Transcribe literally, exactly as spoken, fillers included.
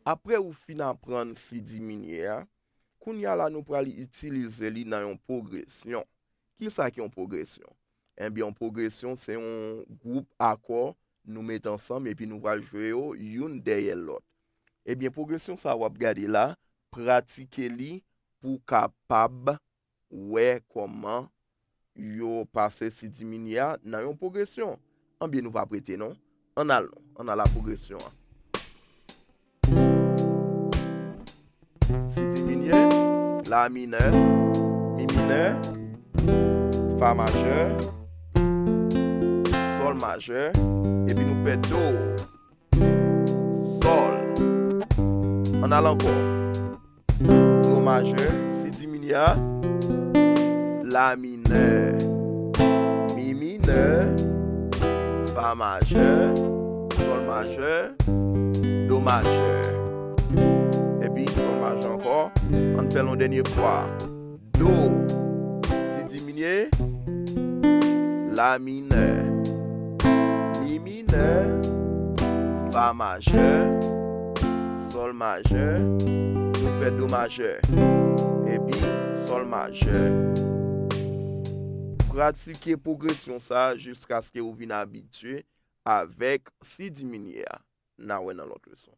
Apre ou fin aprann si diminye a, kounye a la nou pral itilize li nan yon pwogresyon. Kisa ki yon pwogresyon? Ebyen, yon pwogresyon se yon gwoup akò nou met ansanm epi nou pral jwe yo youn dèyè lòt. Ebyen, pwogresyon sa w ap gade la, pratike li pou w kapab wè kòman yo pase si diminye a nan yon pwogresyon. Ebyen, nou p ap rete non. Ann al non. Ann al a pwogresyon an. Si diminye, la minè, mi minè, fa majè, sòl majè, epi nou fè do, sòl. Ann al ankò. Do majè, si diminye a, la minè, mi minè, fa majè, sòl majè, do majè. Epi sòl majè ankò. Ann fè l yon dènye fwa. Do, si diminye, la minè, mi minè, fa majè, sòl majè, nou fè do majè, epi sòl majè. Pratike pwogresyon sa a jiskaske ou vin abitye avèk si diminye a. N a wè nan lòt leson.